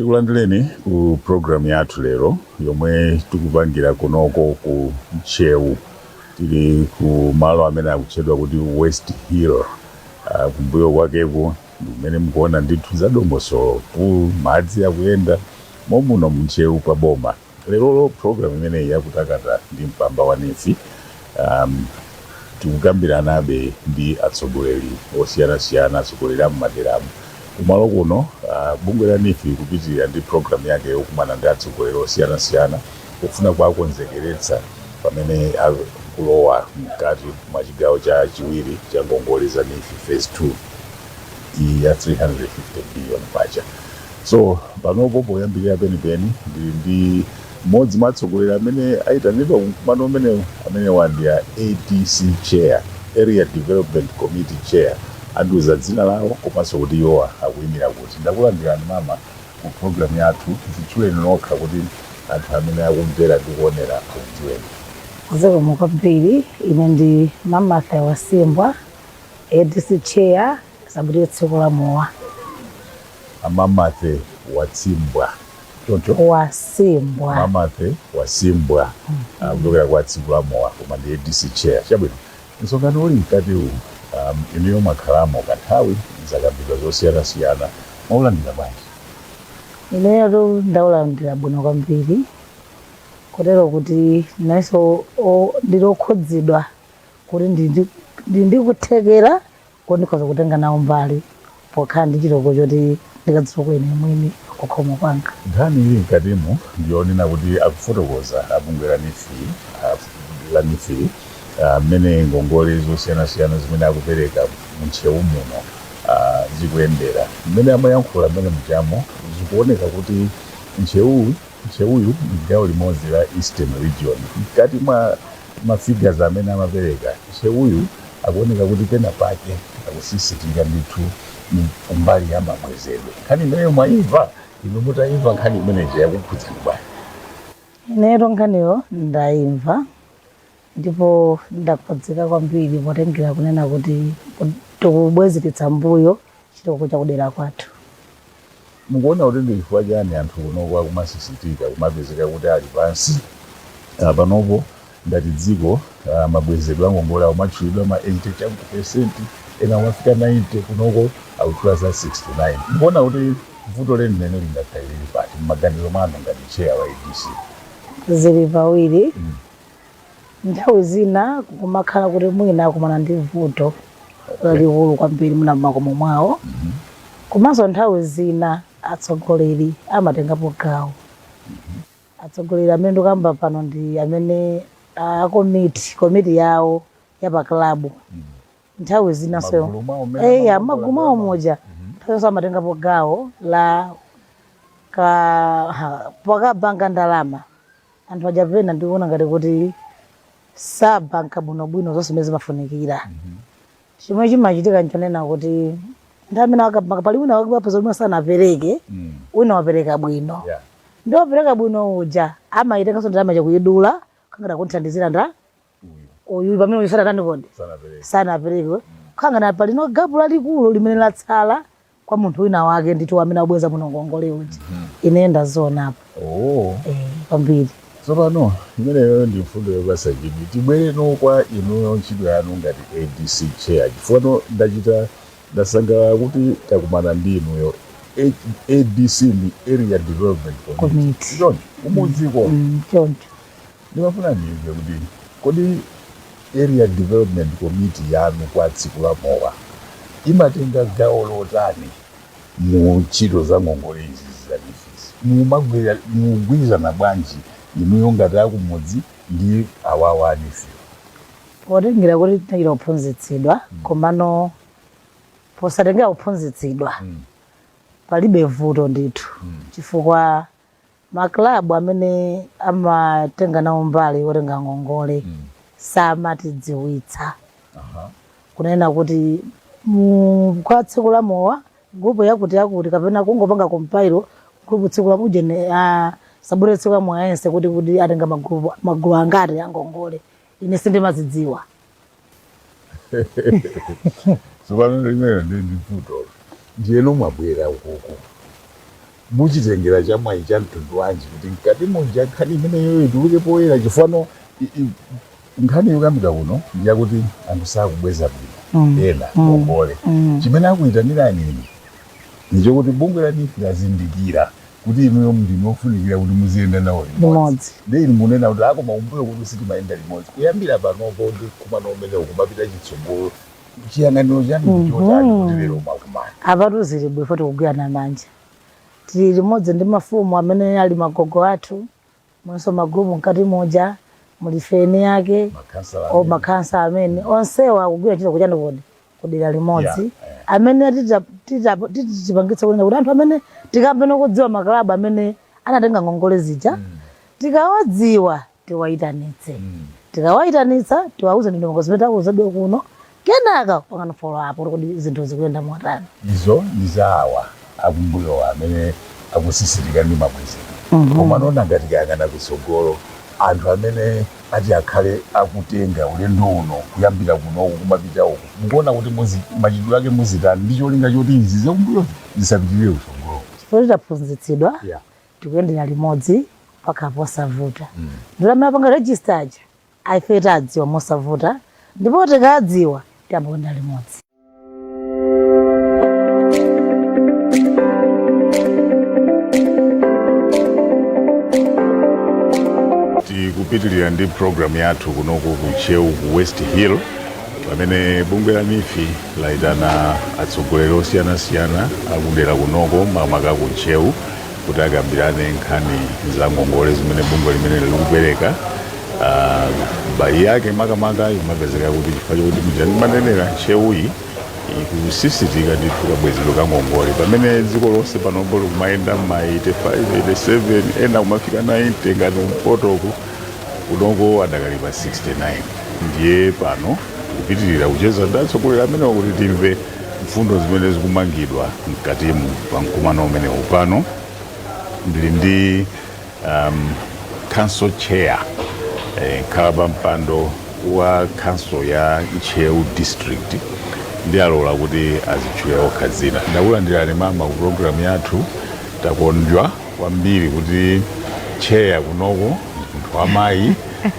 Tikulandireni ku program yathu lero yomwe tikupangira kunoko ku Ntcheu. Tili ku malo amene akutchedwa kuti West Hill. Kumbuyo kwakeko kumene mukuona ndithu za dongosolo, pool, madzi akuyenda momuno mu Ntcheu pa boma. Lerolo program imeneyi yakutakata ndi mpamba wa NEEF, tikukambiranabe ndi atsogoleri osiyanasiyana, atsogoleri a m'maderamo kumalo kuno. Bungwe la NEEF kupitirira ndi program yake yokumana ndi atsogoleri osiyanasiyana kufuna kuwakonzekeretsa pamene akulowa mkati mwa chigawo cha chiwiri cha ngongole za NEEF phase 2 iyi ya 350 billion kwacha. So panopo poyambirira penipeni ndili ndi mmodzi mwa atsogoleri amene ayitanidwa kumkumano umenewu. Amenewa ndi a ADC chair, Area Development Committee chair. Andiuza dzina lawo komanso kuti iwowa akuyimira kuti. Ndakulandirani mama ku program yathu. Zitchuleni nokha kuti anthu amene akumvera ndi kuonera akudziweni. Zikomo kwambiri. Ine ndi Mamatha Wasimbwa, ADC chair, Sabutire Tsiku la Mowa. Amamathe Watsimbwa, choncho? Wasimbwa. Mamathe Wasimbwa, kuchokera kwa Tsiku la Mowa, koma ndi ADC chair. Chabwino. Msonkhano uli mkati uwu, inuyo mwakhalamo kanthawi, zakambidwa zosiyanasiyana, mwaulandira bwanji? Ineyo ndaulandira bwino kwambiri, kotero kuti nayenso ndili okhudzidwa kuti ndikuthekera kuti ndikhoza kutenga nawo mbali pokhala ndi chiloko choti ndikadziwa ine mwini kukhomo kwanga. Nkhani ili mkatimu ndiyonena kuti akufotokoza abungwe la NEEF, la NEEF, mmene ngongole zosiyanasiyana zimene akupereka muntcheu muno zikuyendera. Mmene amayankhula mmene mujamo, zikuoneka kuti Ntcheuyu ndi gawo limodzi la Eastern Region. Mkati mwa ma figures amene amapereka, Ntcheuyu akuoneka kuti pena pake akusisitika ndithu kumbali ya mabwezedwe. Nkhani imeneyo mwayimva inu? Mutayimva nkhani imeneyi, yakukhudzani bwanji? Ineyo nkhaniyo ndayimva ndipo ndakhudzika kwambiri, potengera kunena kuti tikubwezeretsa mbuyo chitukuko chakudera kwathu. Mukuona kuti ndi chifukwa chani anthu kunoko akumasisitika, kumapezeka kuti ali pansi? Panopo ngati dziko, mabwezedwe angongole akumatchulidwa ma 80 chakuti percent, ena amafika 90, kunoko akutchula za 69. Mukuona kuti vuto lenileni lingakhale lili pati mmaganizo mwanu ngati chair wa ADC? Zili pawiri. Nthawi zina kumakhala kuti mwina akumana ndi vuto lalikulu kwambiri muna mmakomo mwawo, komanso nthawi zina atsogoleri amatengapo gawo. Atsogoleri amene ndikamba pano ndi amene a komiti yawo ya pa club. Nthawi zina so Magulu mwawo mmene eya, amakongola magulu mwawo ndalama. muja, nthawi zonse amatengapo gawo la ka pakabanga ndalama. Anthu aja pena ndikuona ngati kuti sabanka bwinobwino zonse zimene zimafunikira. Chomwe chimachitika nchonena kuti nthawi amene akabanga, pali wina wakapeza wina sanapereke, wina wapereka bwino. Ndi wapereka bwino uja amayitenganso ndalama chakuyidula kangati akunthandizira nda uyu. Uyu pamene uyu sanatani kodi? Sanapereke. Sanapereke. Khangana palino gap lalikulu limene latsala kwa munthu wina wake ndithu amene abweza muno ngongole uja. Ine ndazionapo. Oh. Eh, kwambiri. Tsopano imeneyo ndi mfundo yopatsa chidwi. Tibwereno kwa inuyo, ntchito yanu ngati ADC chair, chifukwa ndachita ndasangalala kuti takumana ndi inuyo. ADC ndi Area Development Committee. Committee. Choncho kumudziko? Choncho. Ndimafuna ndimve kuti kodi Area Development Committee yanu kwa Tsiku la Mowa imatenga gawo lotani mu ntchito za ngongole izi za NEEF izi? Mugwirizana bwanji inuyo ngati akumudzi ndi awawa a NEEF wo? Potengera kuti tinachita kuphunzitsidwa, komano posatengera kuphunzitsidwa, palibe vuto ndithu, chifukwa ma club amene amatenga nawo mbali otenga ngongole samatidziwitsa kunena kuti kwa Tsiku la Mowa group yakuti yakuti, kapena kungopanga compile group tsiku la ujene sabure tsiku la mowa yense kuti atenga magulu angati angongole. Ine sindimazidziwa. Tsopano limene ndi vuto. Ndiyeno mwabwera ukuku. Muchitengera chamwayi cha mtundu wanji kuti mkati muja nkhani imeneyo ituluke poyera? Chifano nkhani yokambidwa kuno ndiyakuti anthu sakubweza bwino ena ngongole. Chimene akuyitanirani inu ndichokuti bungwe la NEEF lazindikira kuti inuyo ndinu ofunikira kuti muziyenda nawo limodzi. Limodzi. Ndi inu munena kuti akoma kumbuyo kuti sitimayenda limodzi. Kuyambira panopo ndi kumano umene kumapita chitsogolo, chiyang'aniro chanu ndi chotani kuti lero mwakumana? Apatu zili bwino, tikugwirana manja, tili limodzi ndi mafumu amene ali magogo athu, mwenso magrupu mkati muja muli feni yake makhansala o amene. Makhansa amene onsewa akugwira ntchito kuchani kodi kudera limodzi amene titipangitsa kunena kuti anthu amene tikambe nokudziwa makalabu amene anatenga ngongole zija, tikawadziwa tiwayitanitse. Tikawayitanitsa tiwauze ndondomeko zimene takuuzidwe kuno, kenaka pangano follow up kuti kodi zinthu zikuyenda motani. Izo ndi za awa akumbuyowa amene akusisitika ndi mabwezedwe, koma nona ngati kayang'ana kutsogolo, anthu amene ati akhale akutenga ulendo uno kuyambira kunoku kumapita uku, mukuona kuti machitidwe ake muzitani ndi cholinga choti izi zakumbuyozi zisapitirire kutsogolo? Chifukwa titaphunzitsidwa, tikuyendera limodzi mpaka posavuta. Ndilo amene apanga register aja aife tadziwa mosavuta, ndipo tikadziwa tiyamba kuyenda limodzi. Tikupitirira ndi program yathu kunoku ku Ntcheu ku West Hill, pamene bungwe la NEEF layitana atsogoleri osiyanasiyana akudera kunoko, makamaka ku Ntcheu, kuti akambirane nkhani za ngongole zimene bungwe limene likupereka. Mbali yake makamaka imapezeka kuti chifukwa chokuti muja ndimanenera, Ntcheuyi ikusisitika ndithu kabwezedwe ka ngongole, pamene dziko lonse panopo likumayenda ma 85, 87, ena kumafika 90 ngati kumpotoko, kunoko adakali pa 69. Ndiye pano tikupitirira kucheza ndi atsogoleri amenewa kuti timve mfundo zimene zikumangidwa mkatimu pa mkumano umenewu. Pano ndili ndi council chair, nkhala pa mpando wa council ya Ntcheu District, ndi alola kuti azitchule okha dzina. Ndakulandirani mama ku program yathu. Takondwa kwambiri kuti chair kunoko munthu wamayi,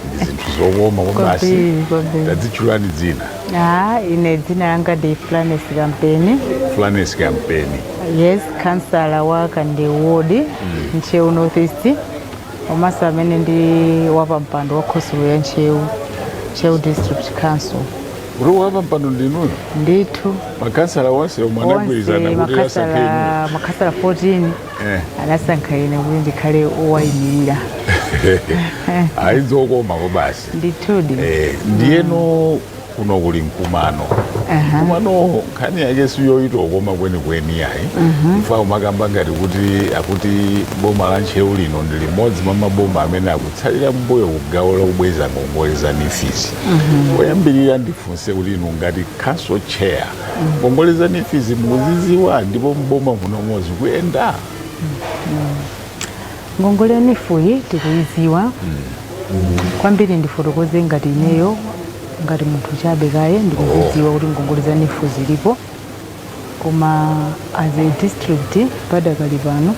ndi zinthu zokoma kwabasi. Kwambiri, kwambiri. Tadzitchulani dzina. Ah, ine dzina langa ndi Flanes Kampeni. Flanes Kampeni. Yes, kansala wa Kande Ward, Ntcheu North East, komanso amene ndi wapampando wa khonsolo ya Ntcheu, Ntcheu District Council. Kuti wapampando ndinuyo? Ndithu. Makhansala onse omwe anagwirizana onse kuti asankhe inuyo? Makhansala 14 anasankha ine kuti ndikhale owayimirira. Ayi, zokoma kwabasi. Ndithudi. Ndiyeno kuno kuli mkumano. Mkumano nkhani yake siyoyita okoma kwenikweni yayi, ifa umakamba ngati kuti akuti boma la Ntcheu lino ndi limodzi mwa maboma amene akutsalira mbuyo kugawo la kubweza ngongole za NEEF zi. Poyambirira ndifunse kuti inu ngati council chair, ngongole za NEEF zi mukuziziwa, ndipo mboma munomo zikuyenda? Ngongole ya NEEF yi tikuyiziwa kwambiri. Ndifotokoze ngati ineyo, ngati munthu chabe kaye, ndikuzidziwa kuti ngongole za NEEF zilipo, koma as a district padakali pano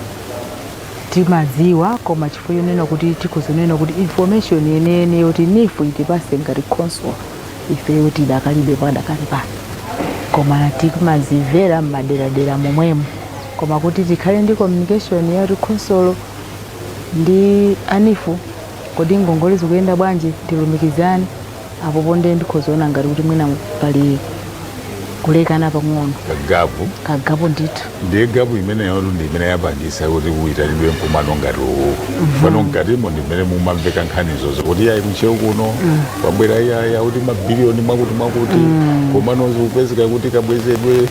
timadziwa, koma chifukwa chonena kuti tikuzonena kuti information yeniyeni yoti NEEF itipase ngati council ifeyo tidakalibe padakali pano, koma timazimvera m'maderadera momwemo. Koma kuti tikhale ndi communication yati khonsolo ndi a NEEF, kodi ngongole zikuyenda bwanji, tilumikizane apo ponde, ndikhozaona ngati kuti mwina pali kulekana pang'ono. Ka gap. Ka gap ndithu. Ndiye gap imeneyo ndi imene yapangisa kuti kuyitanidwe mkumano ngati uwu. Pano mkatimo ndi mmene mumamveka nkhanizo zokuti yayi, kuNtcheu kuno kwabwera iyaya kuti mabiliyoni mwakuti mwakuti, komano zikupezeka kuti kabwezedwe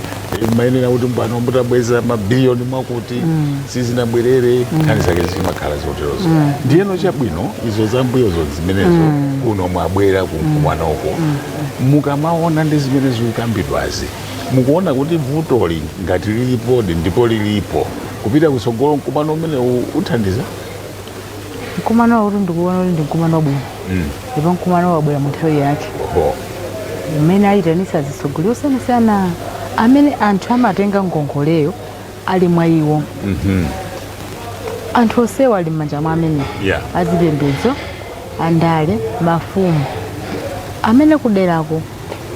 mayenera kuti pano mutabweza mabiliyoni mwakuti, sizinabwerere. Nkhani zake zimakhala zoterozo. Ndiyeno chabwino, izo zambuyozo zimenezo. Kuno mwabwera kumkumanoko, mukamaona ndi zimene zikukambidwazi, mukuona kuti vutoli ngati lilipodi ndipo lilipo, kupita kutsogolo mkumano umene uthandiza? Mkumano wakuti ndikuona kuti ndi mkumano wabwino, ndipo mkumano wabwera mu nthawi yake umene ayitanisa azitsogoleri osiyanasiyana amene anthu amatenga ngongoleyo ali mwa iwo. Anthu onsewa ali m'manja mwa amenewa, azipembedzo, andale, mafumu amene kuderako.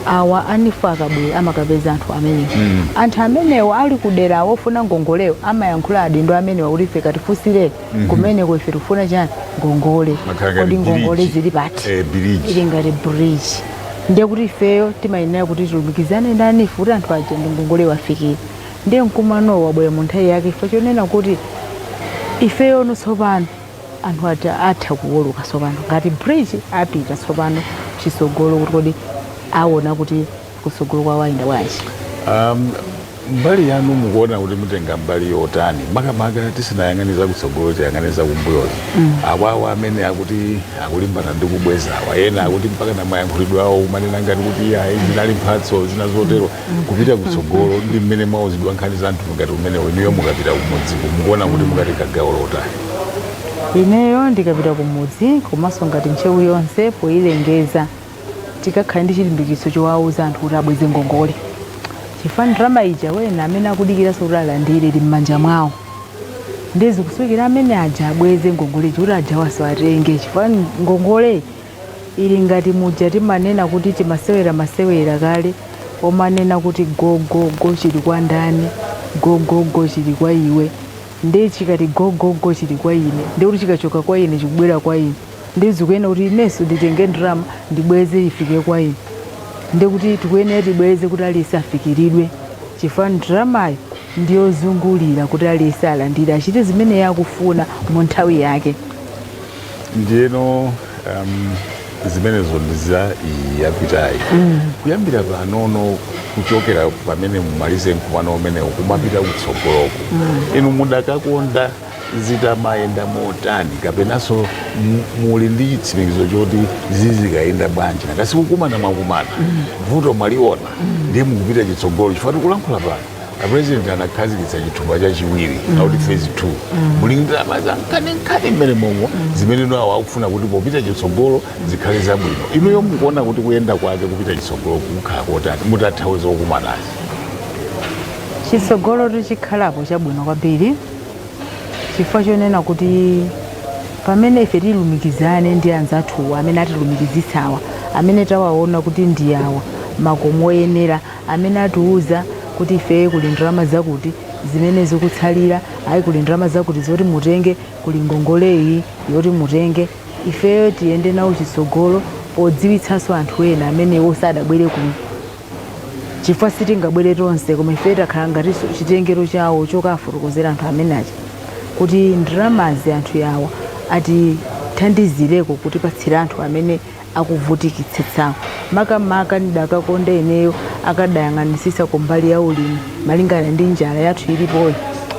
Awa a NEEF akabwera amakapeza anthu amenewa. Anthu amenewa ali kudera ofuna ngongolewo amayankhula adindo amenewa kuti ife katifunsire kumeneko, ife tikufuna chani? Ngongole. Makhala ngati Kodi ngongole bridge. zili pati? Bridge. Ili ngati bridge. Ndiye kuti ifeyo timayenera kuti tilumikizane ndi a NEEF kuti anthu aja ndi ngongole wafikire. Ndiye mkumano wabwera mu nthawi yake, chifukwa chonena kuti ifeyono tsopano anthu aja atha kuwoloka tsopano ngati bridge, apita tsopano chitsogolo kuti kodi aona kuti kutsogolo kwawo ayenda bwanji. Mbali yanu mukuona kuti mutenga mbali yotani, makamaka tisinayang'aniza kutsogolo, tiyang'aniza kumbuyozi? Awawa amene akuti akulimbana ndi kubweza awa, ena akuti mpaka na mayankhulidwe awo kumanena ngati kuti ayi, zinali mphatso, zina zotero. Kupita kutsogolo ndi mmene mwauzidwa nkhani za anthu ngati umenewo, inuyo mukapita kumudziko mukuona kuti mukatenga gawo lotani? Ineyo ndikapita kumudzi, komanso ngati Ntcheu yonse poyilengeza, tikakhala ndi chilimbikitso chowauza anthu kuti abweze ngongole, chifukwa ndalama ija wena amene akudikiranso kuti alandire ili m'manja mwawo. Ndiye zikusowekera amene aja abweze ngongole ija kuti ajawaso atenge, chifukwa ngongole ili ngati muja timanena kuti timasewera masewera kale omanena kuti gogogo chili kwa ndani, gogogo chili kwa iwe. Ndiye chikati gogogo chili kwa ine, ndiye kuti chikachoka kwa ine chikubwera kwa ine, ndiye zikuyenera kuti inenso nditenge ndalama ndibweze ifike kwa ine. Ndiye kuti tikuyenera tibweze kuti aliyense afikiridwe, chifukwa ndalamayo ndiyozungulira kuti aliyense alandire, achite zimene akufuna mu nthawi yake. Ndiyeno zimenezo ndi za iyi yapitayi. Kuyambira panono, kuchokera pamene mumalize mkumano umenewu kumapita kutsogoloko, inu mudakakonda zitamayenda motani, kapenanso muli ndi chitsimikizo choti zizikayenda bwanji? Nakasi kukumana mwakumana, vuto mwaliona, ndiye mukupita chitsogolo, chifukwa tikulankhula pano apresident anakhazikitsa chithumba chachiwiri, akuti phase 2, muli ndalama za nkhaninkhani mmene momwe zimene nawo akufuna kuti popita chitsogolo zikhale zabwino. Inuyo mukuona kuti kuyenda kwake kupita chitsogolo kukhala kotani mutathawe zokumanazi? Chitsogolo tichikhalapo chabwino kwambiri, chifukwa chonena kuti pamene ife tilumikizane ndi anzathuwa amene atilumikizitsawa, amene tawaona kuti ndi awa makomo oyenera, amene atiuza kuti ife kuli ndalama zakuti zimene zikutsalira, ayi, kuli ndalama zakuti zoti mutenge, kuli ngongoleyi yoti mutenge, ifeyo tiyende nawo chitsogolo podziwitsanso anthu ena amenewo sadabwere kuno, chifukwa sitingabwere tonse, koma ife takhala ngati chitengero chawo chokafotokozera anthu amene aja kuti ndalamazi anthu yawa atithandizireko kutipatsira anthu amene akuvutikitsitsawo. Makamaka ndidakakonda ineyo akadayang'anisisa kumbali ya ulimi, malingana ndi njala yathu ilipoyi,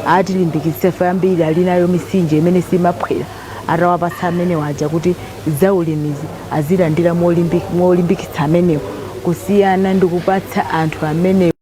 atilimbikitse ife ambiri ali nayo mitsinje imene simaphwera, atawapatsa amene waja kuti zaulimizi azilandira molimbikitsa amenewo, kusiyana ndi kupatsa anthu amene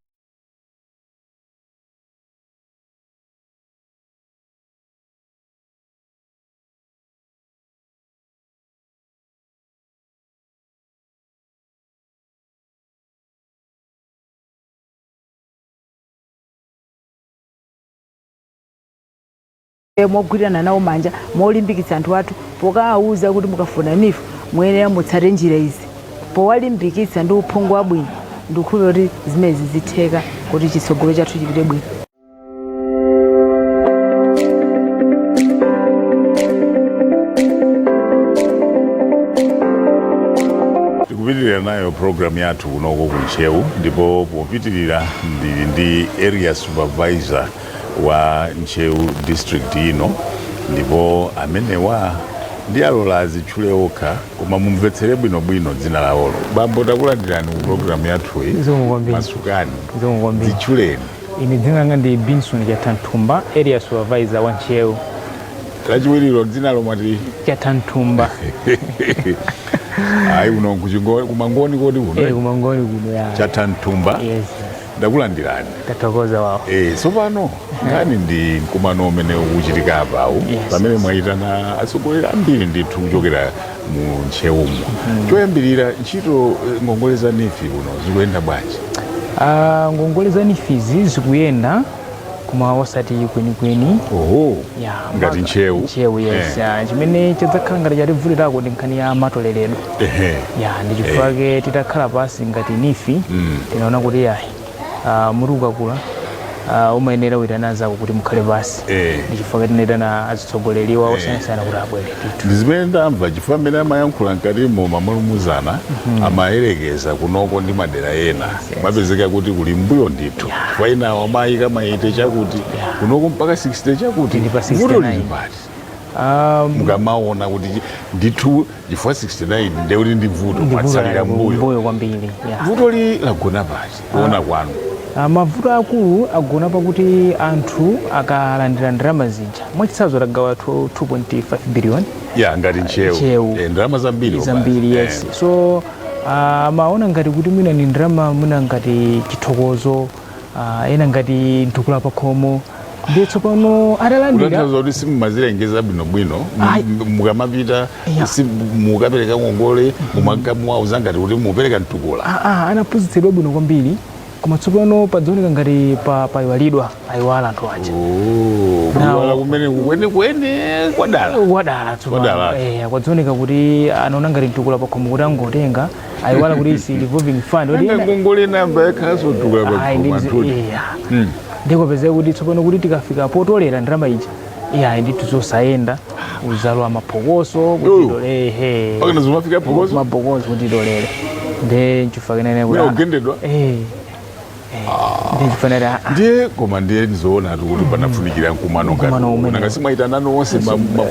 mogwirana nawo manja, molimbikitsa anthu athu pokawauza kuti mukafuna NEEF muyenera mutsate njira izi, powalimbikitsa ndi uphungu wabwino, ndikukhulupirira kuti zimenezi zitheka kuti chitsogolo chathu chipite bwino. Tikupitirira nayo program yathu kunoko ku Ntcheu, ndipo popitirira ndili ndi area supervisor wa Ntcheu district ino, ndipo amenewa ndi alola azitchule okha, koma mumvetsere bwinobwino dzina lawolo. Bambo, takulandirani ku program yathuyi. Zikomo kwambiri. Masukani. Zikomo kwambiri. Dzitchuleni. Ine dzina langa ndi Binson Chathanthumba, area supervisor wa Ntcheu. Lachiwiriro dzinalo mwati? Chathanthumba. Ayi, kuno kumangoni kodi kuno? Eh, kumangoni kuno ya. Chathanthumba. Yes. Ndakulandirani. Tathokoza wawo. Tsopano nkhani ndi mkumano umene ukuchitika apawu, pamene mwayitana atsogoleri ambiri ndithu kuchokera mu Ntcheumo. Choyambirira, ntchito, ngongole za NEEF kuno zikuyenda bwanji? Ah, ngongole za NEEF izi zikuyenda. Koma osati kwenikweni. Oho. Ya. Ngati Ntcheu. Ntcheu, yes. Ya, chimene chadzakhala ngati chativutirako ndi nkhani ya matoleredwe. Ya, ndi chifukwa chake titakhala pasi ngati NEEF tinaona kuti yayi, mutu ukakula umayenera uitana anzako kuti mukhale pasi. Ndi chifukwa chake tinaitana azitsogoleriwa osiyanasiyana kuti abwere ndithu. Ndi zimene ndamva, chifukwa mmene amayankhula mkatimo mamalumuzana amayerekeza kunoko ndi madera ena, mapezeka kuti kuli mbuyo ndithu, chifukwa enawo amayika maite chakuti, kunoko mpaka 60 chakuti. Tili pa Vuto 69. lili pati mukamaona kuti ndithu, chifukwa 69 ndekuti ndi vuto, mwatsalira mbuyo? Mbuyo kwambiri, ya. Vuto li lagona pati kuona kwanu? Mavuto akulu agona pakuti anthu akalandira ndalama zija, mwachitsanzo tagawa 2.5 billion. Ya, ngati Ntcheu. Ntcheu. Ndalama zambiri. Zambiri, yes. So amaona ngati kuti mwina ni ndalama, mwina ngati chithokozo, ena ngati mtukula pakhomo. Ndiye tsopano atalandira, Kutanthauza kuti simumazilengeza bwinobwino Ayi. mukamapita, mukapereka ngongole, mumakamuwauza ngati kuti mupereka mtukula? Anaphunzitsidwa bwino kwambiri, koma tsopano padzaoneka ngati payiwalidwa, ayiwala anthu aja. Oh, kuyiwala kumene kwenikweni kwadala. Wadala tsopano. Wadala. Kwadzaoneka kuti anaona ngati mtukula pakhomo, kuti angotenga, ayiwala kuti isi revolving fund. Kuti Nanga ngongole namba yakhalanso mtukula Ayi, pakhomo anthuni? Ndikopezeka kuti tsopano kuti tikafika potolera ndalama ija, iyayi ndithu, zosayenda, uzalowa maphokoso kuti ehe. Pakana zimafika phokoso? Maphokoso kuti tolere, nde nchifukwa kenene kuti Mwina kugendedwa? Ndi nchifukwa nati Ndiye koma ndiye ndizoonatu kuti panafunikira mkumano ngati Mkumano umene. nanga simwayitanani onse mafumu,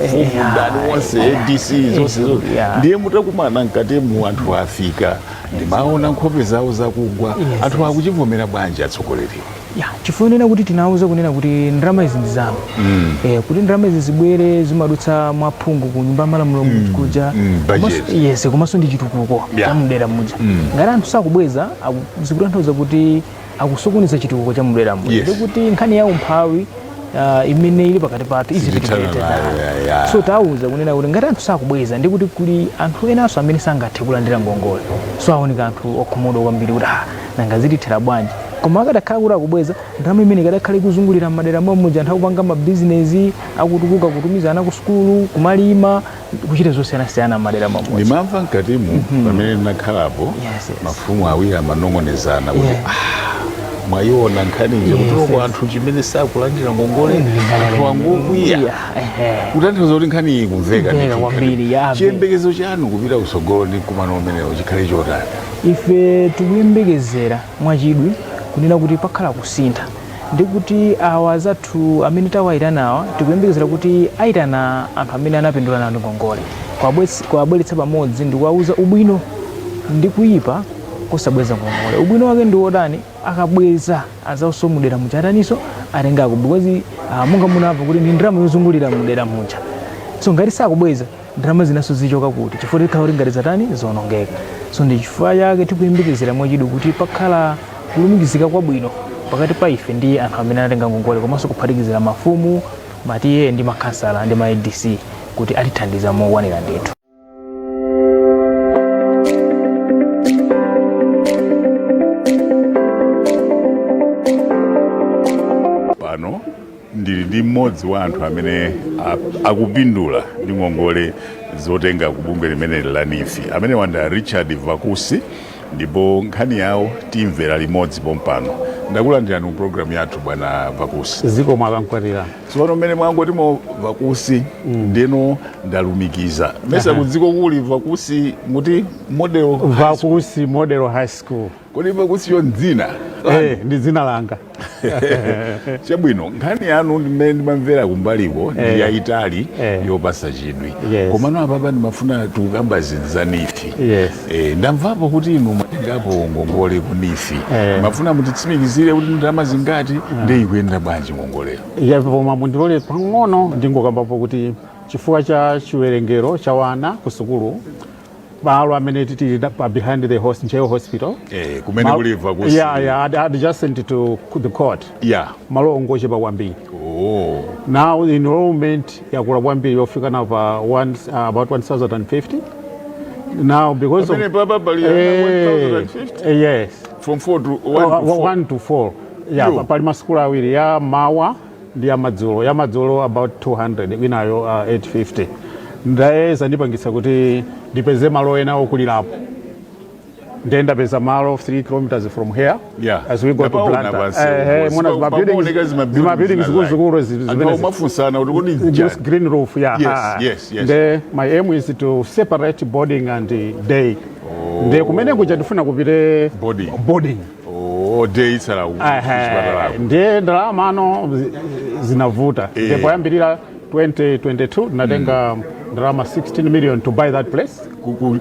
ndani onse, ADC, zonse zonse. Ndiye mutakumana mkatimu, anthu afika, ndimaona nkhope zawo zakugwa. Anthu akuchivomera bwanji atsogoleriwa? Ya, chifukwa nena kuti tinawuza kunena kuti ndalama izi ndi zanu. Kuti ndalama izi zibwere zimadutsa mwaphungu ku nyumba ya malamulo kuja. Budget. Yes, komanso ndi chitukuko cha mudera muja. Ngati anthu sakubweza, zikutanthauza kuti akusokoneza chitukuko cha mudera muja. Ndikuti nkhani ya umphawi imene ili pakati pathu Sizithana izipitiriza. nayo, ya. So tawuza kunena kuti ngati anthu sakubweza, ndikuti kuli anthu enanso amene sangathe kulandira ngongole. So aoneka anthu okhumudwa kwambiri kuti nanga zitithera bwanji? Koma akadakhala kuti akubweza, ndalama imene ikadakhala ikuzungulira m'madera momwe, anthu akupanga mabizinesi, akutukuka, kutumiza ana ku sukulu, kumalima, kuchita zosiyanasiyana m'madera momwe. Ndimamva mkatimu pamene ndinakhalapo, mafumu awiri amanong'onezana kuti mwayiona nkhani ija, kutuloko anthu chimene sakulandira ngongole, anthu angokwiya. Kutanthauza kuti nkhani iyi kumveka Kumveka ndithu. Kwambiri, ya. Chiyembekezo chanu kupita kusogolo ndi mkumano umenewo chikhale chotani? Ife tikuyembekezera mwachidwi kunena kuti pakhala kusintha, ndi kuti awa azathu amene tawayitanawa, tikuyembekezera kuti ayitana anthu amene anapindula nawo ndi ngongole, kuwabweretsa pamodzi ndi kuwauza ubwino ndi kuyipa kosabweza ngongole, ubwino wake ndi wotani, akabweza azawonso mudera muja ataninso atengako, because monga munamva kuti ndi ndalama yozungulira mudera muja. So ngati sakubweza, ndalama zinaso zichoka kuti? Chifukwa tikhala kuti ngati zatani, zonongeka. So ndi chifukwa chake tikuyembekezera mwachidwi kuti pakhala kulumikizika kwabwino pakati pa ife ndi anthu amene anatenga ngongole, komanso kuphatikizira mafumu, ma TA ndi makhansala ndi ma ADC, kuti atithandiza mokwanira ndithu. Pano ndili ndi mmodzi wa anthu amene akupindula ndi ngongole zotenga ku bungwe limeneli la NEEF, amene wanda Richard Vakusi, ndipo nkhani yawo timvera limodzi pompano. Ndakulandirani mu programu yathu, bwana Vakusi. Zikomo, akankwatira. Tsopano mmene mwangotimo Vakusi, ndeno ndalumikiza mesa kudziko kuli Vakusi muti Model Vakusi Model High School. Kodi Vakusiyo ndzina? Ndi dzina langa. Chabwino, nkhani yanu ndimene ndimamvera kumbaliko ndi yayitali, yopasa chidwi. Komano apapa ndimafuna tikukamba zinthu za NEEF. Ndamvapo kuti inu mwatengapo ngongole ku NEEF. Mafuna mutitsimikizire kuti ndalama zingati, ndi ikuyenda bwanji ngongoleyo? Ya, koma mundilole pang'ono ndingokambapo kuti chifukwa cha chiwerengero cha wana ku sukulu, malo amene tili pa behind the Ntcheu Hospital, kumene kuli Vakusi. Yeah, adjacent to the court, malo ongochepa kwambiri. Now the enrollment yakula kwambiri, yofika now pa about 1050 now because Pamene of papa pali ana 1050? Yes. From 4 to 1 to 4. 1 to 4. Ya. Yo. Pali masukulu awiri, ya mawa ndi ya madzulo. Ya madzulo about 200, inayo 850. Ndaye zandipangitsa kuti ndipeze malo ena okulirapo. Ndiye ndapeza malo 3 kilometers from here as we go to Ndapaona Blantyre. basi. Muna zima buildings, Pakuoneka zima zima buildings zikuluzikulu Anthu zimene umafunsana kuti kodi just njani? Green roof, yeah. Yes. My aim is to separate boarding and day. Nde kumene kuja ndifuna kupite Boarding. Boarding. Oh, day itsala kuchipatalako. Ndiye ndalama ano zinavuta. Ndipo poyambirira 2022 natenga ndalama 16 million to buy that place.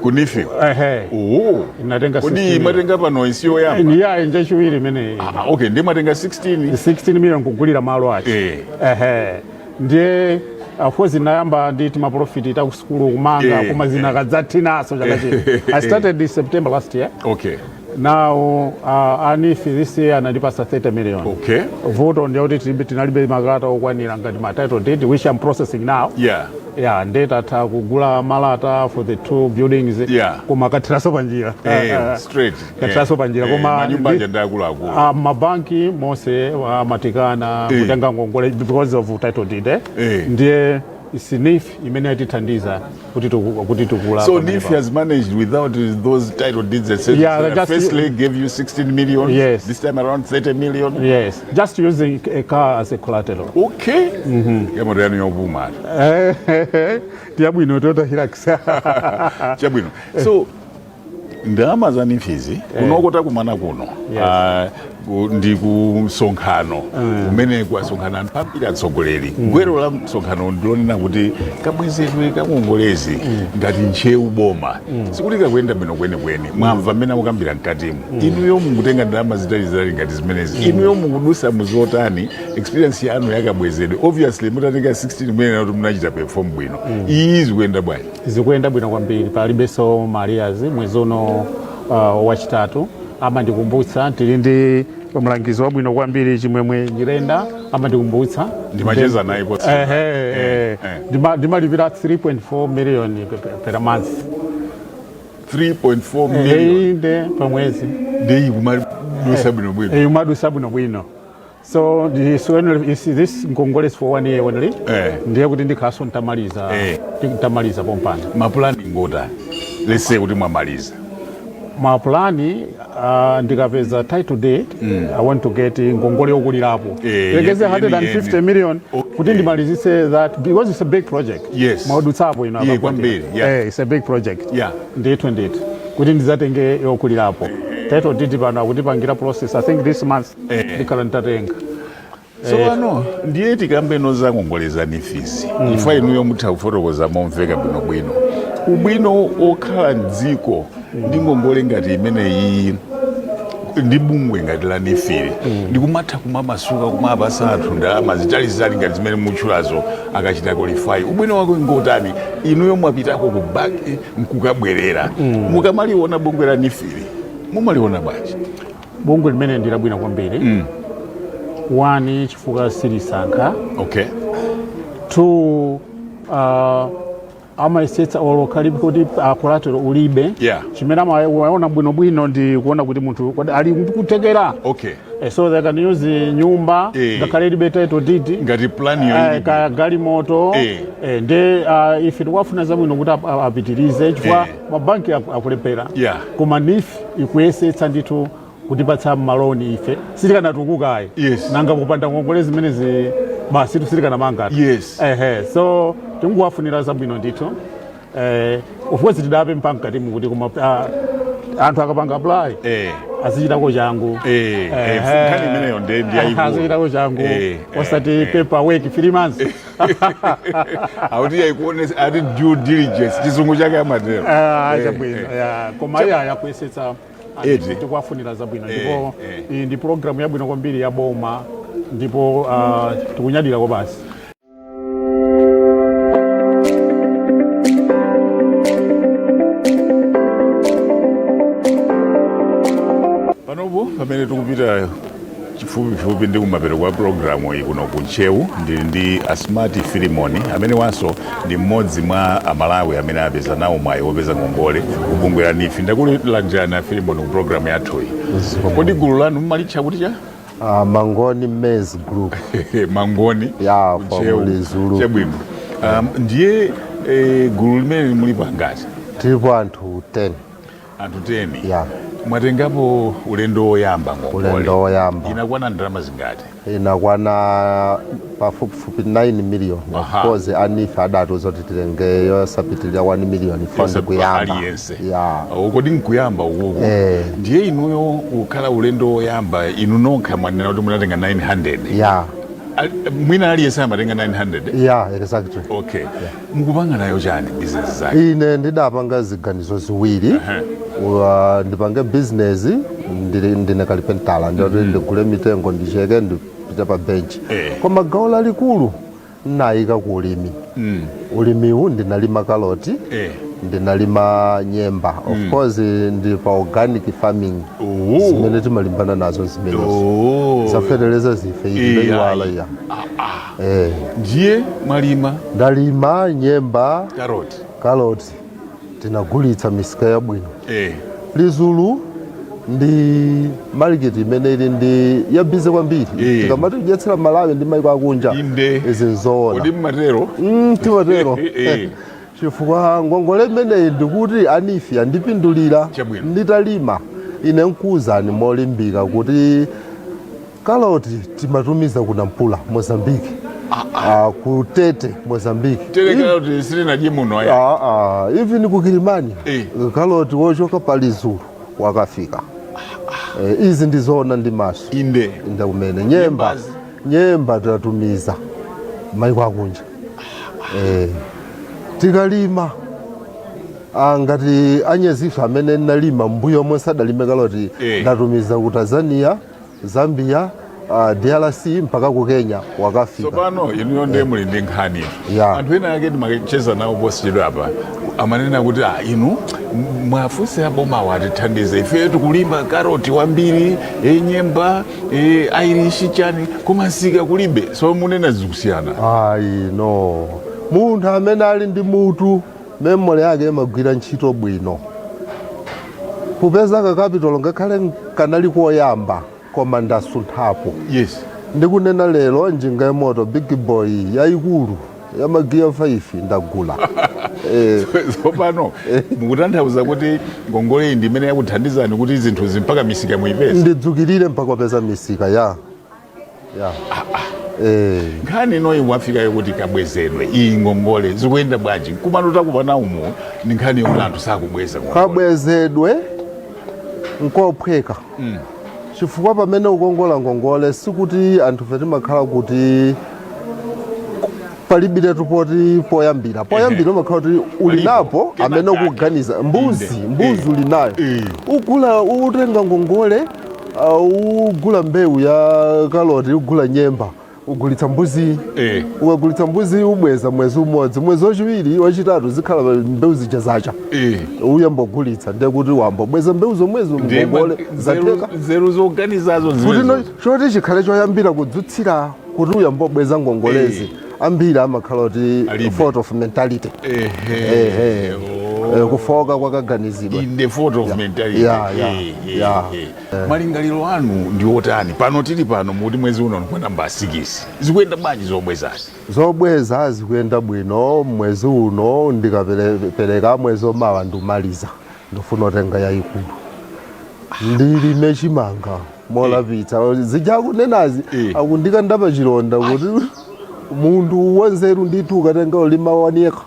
Ku NEEF? Ehe. Oh. Natenga 16 Kodi million. matenga pano isiyo yamba? Iya, njachiwiri imeneyi. Ah, okay, ndi matenga 16. 16 million kugulira malo acho. Ehe, ndiye of course nayamba nditi ma profit ta kusukulu kumanga, koma zinakadzathinaso chaka chino. I started in September last year. Now a NEEF this year anandipasa 30 million. Vuto ndiye kuti tinalibe makalata okwanira ngati ma title deed, which I'm processing now. Yeah, ndetatha kugula malata for the two buildings, koma kathiraso panjira. Straight. Kathiraso panjira, koma manyumba aja ndi akuluakulu. Mabanki monse amatikana kutenga ngongole because of title deed, eh? Ndiye si NEEF imene yatithandiza kuti tikula So pamene NEEF pa. has managed without those title deeds, etc. Yeah, Firstly gave you 16 million. Yes. This time around 30 million. Yes, just using a car as a collateral. Okay. Yamoto yanu yopuma. Ndiyabwino, Toyota Hilux. Chabwino. So ndalama za NEEF izi kunoko takumana kuno, ah, ndi ku msonkhano kumene kwasonkhana anthu ambiri, atsogoleri. Gwero la msonkhano ndilonena kuti kabwezedwe kakongolezi ngati Ntcheu boma sikuti kakuyenda bwino kwenikweni. Mwamva mmene akukambira mkatimu. Inuyo mukutenga ndalama zitalizitali ngati zimenezi, inuyo mukudusa muzotani? Experience yanu yakabwezedwe, obviously mutatenga 16 muyenera kuti munachita perform bwino. Iyi zikuyenda bwanji? Zikuyenda bwino kwambiri, palibenso ma arrears. Mwezi uno wachitatu amandikumbutsa, tili ndi mlangizi wabwino kwambiri, Chimwemwe Nyirenda, amandikumbutsa. Ndimacheza naye potsi. Ehe, eh. Ndimalipira 3.4 million per month. 3.4 million? Inde, pamwezi. Ndiyi kumadusa bwinobwino? Eh, umadusa bwinobwino. So this, when is this ngongole is for one year only. Ndiye kuti ndikhaso ntamaliza, ntamaliza pompano. Mapulani ngotani, let's say kuti mwamaliza? Mapulani, ndikapeza title deed, I want to get ngongole yokulirapo, lekeze 150 million, kuti ndimalizise that, because it's a big project. Mwadutsapo ino Yeah, kwambiri, yeah. It's a big project. Ndithu ndithu kuti ndidzatenge yokulirapo. Title deed pano akutipangira process, I think this month ndikhala nditatenga. Tsopano ndiye tikambeno za ngongole za NEEF izi. Ifa inuyo mutha kufotokoza momveka bwinobwino ubwino okhala mdziko ndi ngongole ngati imeneyi ndi bungwe ngati la NEEF ili, ndikumatha kumamasuka kumapasa anthu ndalama zitalizitali ngati zimene mutchulazo akachita qualify. Ubwino wake ngotani? Inuyo mwapitako ku banki nkukabwerera, mukamaliona bungwe la NEEF ili mumaliona bwanji? Bungwe limene ndi labwino kwambiri. One, chifukwa silisankha. Two, amayesetsa olo khalibe kuti collateral ulibe, chimene amaona bwinobwino ndi kuona kuti munthu kodi ali kutekera. So they can use nyumba ngakhale ilibe title deed. Ngati plan yo ili Ka galimoto. Nde ife tikuwafuna zabwino kuti apitirize chifukwa mabanki akulephera, koma NEEF ikuyesetsa ndithu kutipatsa ma loan. Ife sitikanatukukayi. Nanga kupanda ngongole zimenezi basi sitikanamanga. Ehe, so tinguwafunira zabwino ndithu. Of course tidape mkatimu kuti koma anthu akapanga apply azichitako changu. Nkhani imeneyo ndi yayikulu. Azichitako changu, osati paperwork 3 months. Akuti yaikuonesa ati due diligence, chizungu chake amatero. Ah, chabwino. Yeah, koma iya yakuyesetsa, Eti. tikuwafunira zabwino ndipo iyi ndi program yabwino kwambiri ya boma ndipo tikunyadira basi. Panopo pamene tikupita chifupifupi ndi kumapeto kwa programu iyi kuno ku Ntcheu, ndili ndi Asmati Filimoni amene wanso ndi mmodzi mwa Amalawi amene apeza nawo mwayi wopeza ngongole kubungwe la NEEF. Ndakulandirani a Filimoni ku programu yathuyi. Kodi gulu lanu mmalitcha kuti cha? Mangoni Maize Group. Mangoni. Yeah, from Ntcheu. Lizulu. Chabwino. Ndiye gulu limene mulipo angati? Tilipo anthu 10. Anthu 10? Yeah. Mwatengapo ulendo woyamba ngongole? Ulendo woyamba. Inakwana ndalama zingati? Inakwana pafupifupi 9 million. Of course a NEEF adatiuza kuti titenge yosapitilira 1 million fund kuyamba. Aliyense? Yeah. Oh, kodi nkuyamba ukuku? Eh. Ndiye inuyo kukhala ulendo woyamba, inu nokha mwanena kuti munatenga 900? Yeah. Mwina aliyense amatenga 900? Yeah, exactly. Okay, mukupanga nayo chani, business zake? Ine ndidapanga ziganizo ziwiri. Ndipange business, ndine kalipentala, ndoti ndigule mitengo, ndicheke, ndipite pa bench. Koma gawo lalikulu nayika ku ulimi. Ulimiwu ndinalima kaloti, ndinalima nyemba. Of course ndi pa organic farming. Zimene timalimbana nazo zimenezo. Zafeteleza zife iwala Ayi. ya. Eh. Ndiye mwalima? Ndalima nyemba, karoti. Karoti tinagulitsa misika yabwino. Lizulu ndi market imene ili ndi ya busy kwambiri. Tikamati kudyetsera Malawi ndi maiko akunja, izi nzoona. Kodi mmatero? Timatero. Chifukwa ngongole imeneyi ndikuti a NEEF andipindulira. Nditalima ine, nkuwuzani molimbika kuti karoti timatumiza ku Nampula, Mozambique, ku Tete, Mozambique. Tere karoti sitinadye muno aya? Ah, ah, even ku Kilimani karoti wochoka pa Lizulu wakafika. Izi ndizoona ndi maso. Inde kumene nyemba. Nyembazi. Nyemba tatumiza maiko akunja. Tikalima, ngati anyeziso amene nalima mbuyo omwe sadalime kaloti, ndatumiza ku Tanzania, Zambia, DRC, mpaka ku Kenya wakafika. Tsopano inuyo ndiye muli ndi nkhani. Anthu ena ake timacheza nawo posachedwa apa amanena kuti, ah, inu mwafunse abomawo atithandize, ife tikulima karoti wambiri, nyemba, Irish, chani, koma msika kulibe. So munena zikusiyana? Ayi, no, munthu amene ali ndi mutu, memory yake imagwira ntchito bwino. Kupeza ka capital ngakhale kanali koyamba, koma ndasunthapo. Ndikunena lero, njinga yamoto big boy yayikulu yamagiya 5 ndagula. Tsopano mukutanthauza kuti ngongole iyi ndi imene yakuthandizani kuti zinthu mpaka misika muyipeze? Ndidzukirire mpaka kupeza misika, ya. Nkhani inoyi wafikayo kuti kabwezedwe iyi ngongole zikuyenda bwanji? Kumano takupana umu ndi nkhani yokuti anthu sakubweza ngongole. Kabwezedwe nkophweka, chifukwa pamene ukongola ngongole sikuti anthu fe timakhala kuti palibiretu poti poyambira umakhala kuti uli napo amene ukuganiza mbuzi. Mbuzi uli nayo, ugula, utenga ngongole, ugula mbewu ya kaloti, ugula nyemba, ugulitsa mbuzi. Ukagulitsa mbuzi, ubweza mwezi umodzi, mwezi wachiwiri, wachitatu, zikhala mbewu zija zacha. Uyambogulitsa, ndiye kuti wambobweza mbewu zomwezo. Ndiye Ngongole zatheka. Nzeru zoganizazo kuti zimenezo. Choti chikhale choyambira kudzutsira kuti uyambobweza ngongolezi, ambiri amakhala kuti Alibe. fault of mentality. Ehe. Ehe. Kufoka kwakaganizidwa. In the fault of mentality. Yeah. Malingaliro anu ndi otani pano? Tili pano mukuti mwezi uno ndi namba 6, zikuyenda bwanji zobwezazi? Zobweza zikuyenda bwino. Mwezi uno ndikapereka, mwezi omawa ndimaliza. Ndifuna kutenga yayikulu, ndilime chimanga molapitsa. Zijakunenazi akundikanda chilonda kuti munthu wanzeru ndithu ukatenga ulima waniyekha,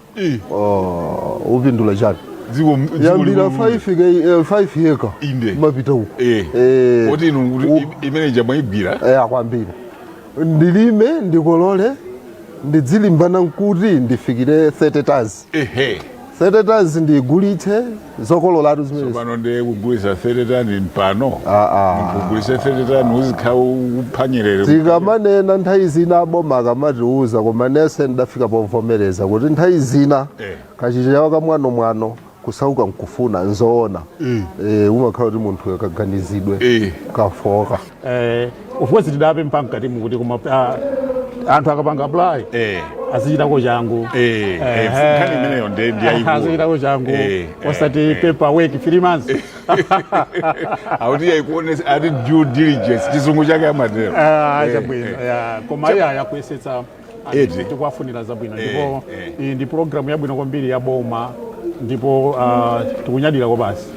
oh, upindula chani? Yambira 5 acre. Inde. Mapita uko. Oti inu kuti imene ija mwayigwira? Kwambiri. Ndilime, ndikolole, ndidzilimbana nkuti ndifikire 30 tons. 30 tons ndigulitse zokololatu zimenezi. Pano ndiye kugulitsa 30 tani pano? Ah, ah. Munthu ugulitse 30 tani, uzikhala uphwanyerere. Tikamanena nthawi zina aboma akamatiuza, koma nese ndafika povomereza kuti nthawi zina kachichewa kamwanomwano, kusauka nkufuna, nzoona. Umakhala kuti munthu kaganizidwe kafoka. Of course tidapempha mkatimu kuti koma anthu akapanga apply Azichitako changu. Nkhani imeneyo ndi yayikulu. Azichitako changu, osati paperwork 3 months. Akuti yaikuonesa ati due diligence, chizungu chake amatero. Ah, chabwino ya, koma iya yakuyesetsa. Eti. Tikuwafunira zabwino ndipo eh. iyi ndi programu yabwino kwambiri ya boma ndipo tikunyadira basi.